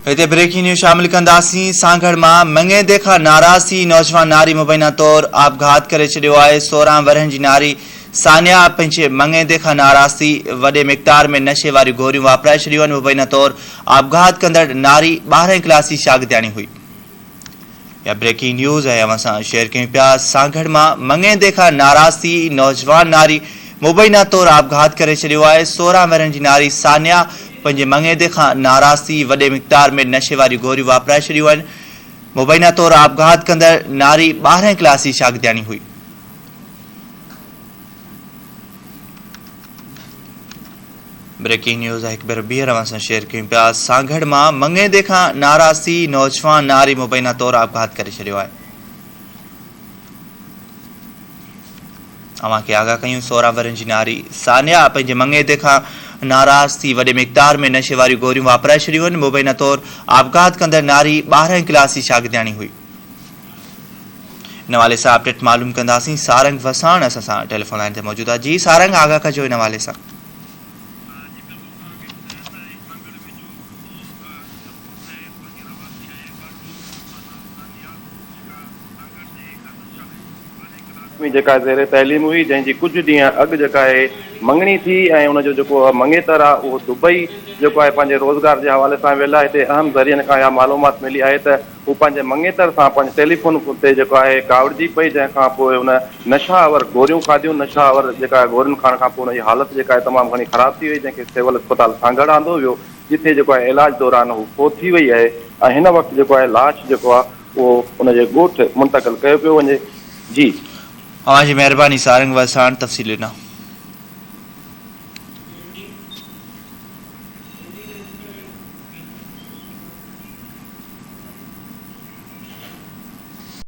هتي breaking news شامل ڪنداسين، سانگهڙ مان مڱيندي کان ناراض ٿي نوجوان ناري مبينا طور آپگهات ڪري ڇڏيو آهي، 16 ورهين جي ناري ثانيه پنهنجي مڱيندي کان ناراض ٿي وڏي مقدار ۾ نشي واريون گوريون واپرائي ڇڏيون آهن، مبينا طور آپگهات ڪندڙ ناري ٻارهين ڪلاس جي شاگردياڻي هئي. اها بريڪنگ نيوز ۽ اوهان سان شيئر ڪيون پيا سانگهڙ مان مڱيندي کان ناراض ٿي نوجوان ناري مبينا طور آپگهات ڪري ڇڏيو آهي 16 ورهين جي ناري ثانيه پنهنجي مڱيندي کان ناراض ٿي وڏي مقدار ۾ نشي واريون گوريون واپرائي ڇڏيون آهن مبينا طور آپگهات ڪندڙ ناري ٻارهين ڪلاس جي شاگردياڻي هئي. بريڪنگ نيوز هڪ ڀيرو ٻيهر اوهان سان شيئر ڪيون پيا سانگهڙ مان مڱيندي کان ناراض ٿي نوجوان ناري مبينا طور آپگهات ڪري ڇڏيو آهي اوهان کي آگاهه ڪيون 16 ورهين جي ناري ثانيا پنهنجي مڱيندي کان ناراض ٿي وڏي مقدار ۾ نشي واريون گوريون واپرائي ڇڏيون آهن مبينا طور آپگهات ڪندڙ ناري ٻارهين ڪلاس جي شاگردياڻي هئي ان حوالي سان اپڊيٽ معلوم ڪنداسين سارنگ وساڻ اسان سان ٽيليفون لائن تي موجود آهي جي سارنگ آگاهه ڪجو ان حوالي سان. ۾ جيڪا زير تعليم هئي جنهن جي ڪجهه ڏينهن اڳ جيڪا آهي مڱڻي ٿي ۽ ان جو جيڪو مڱيتر آهي اهو دبئي جيڪو آهي پنهنجي روزگار جي حوالي سان ويل آهي هتي اهم ذريعن کان اها معلومات ملي آهي ته هو پنهنجي مڱيتر سان پنهنجي ٽيليفون تي جيڪو آهي ڪاوڙجي پئي جنهن کان پوء هن نشا آور گوريون کاڌيون نشا آور جيڪا گورين کائڻ کان پوء هن جي حالت جيڪا آهي تمام گهڻي خراب ٿي وئي جنهن کي سول اسپتال سانگهڙ آندو ويو جتي جيڪو آهي علاج دوران هو فوت ٿي وئي آهي ۽ هن وقت جيڪو آهي لاش جيڪو آهي اهو ان جي ڳوٺ منتقل ڪيو پيو وڃي جي. اوهان جي مهرباني سارنگ وساڻ تفصيل ڏنا.